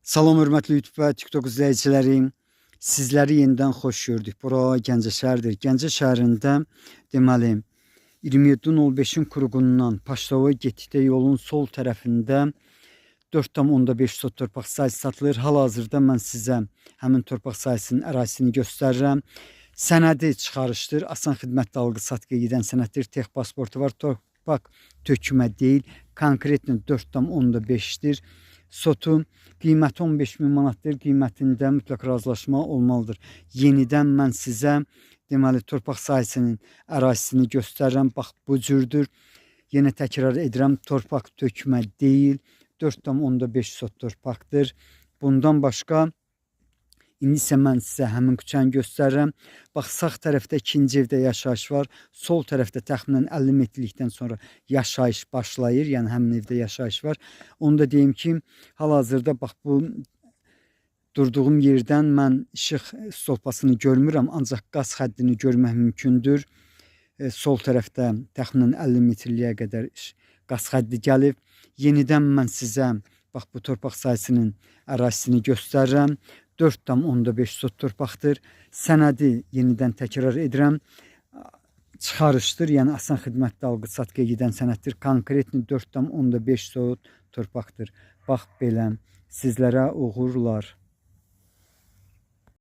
Salam hörmətli YouTube və TikTok izləyiciləri. Sizləri yenidən xoş gördük. Bura Gəncə şəhəridir. Gəncə şəhərində deməli 27.05-in kruqundan Paştavoy getdikdə yolun sol tərəfində 4,5 sot torpaq sahəsi satılır. Hal-hazırda mən sizə həmin torpaq sahəsinin ərazisini göstərirəm. Sənədi çıxarışdır. Asan xidmətli alqı-satqıya gedən sənəddir. Tex pasportu var. Torpaq tökmə deyil. Konkretno 4,5-dir. Sotu qiyməti 15 min manatdır. Qiymətində mütləq razılaşma olmalıdır. Yenidən mən sizə deməli torpaq sahəsinin ərazisini göstərirəm. Bax bu cürdür. Yenə təkrar edirəm, torpaq tökmə deyil. 4,5 sot torpaqdır. Bundan başqa İndi isə mən sizə həmin küçəni göstərirəm. Bax sağ tərəfdə ikinci evdə yaşayış var. Sol tərəfdə təxminən 50 metrlikdən sonra yaşayış başlayır. Yəni həmin evdə yaşayış var. Onu da deyim ki, hal-hazırda bax bu durduğum yerdən mən işıq stolpasını görmürəm, ancaq qaz xəttini görmək mümkündür. Sol tərəfdə təxminən 50 metrliyə qədər qaz xətti gəlib. Yenidən mən sizə bax bu torpaq sahəsinin ərazisini göstərirəm. 4,5 sot torpaqdır. Sənədi yenidən təkrar edirəm. Çıxarışdır, yəni asan xidmətli alqı-satqıya gedən sənəddir. Konkretno 4,5 sot torpaqdır. Bax belə. Sizlərə uğurlar.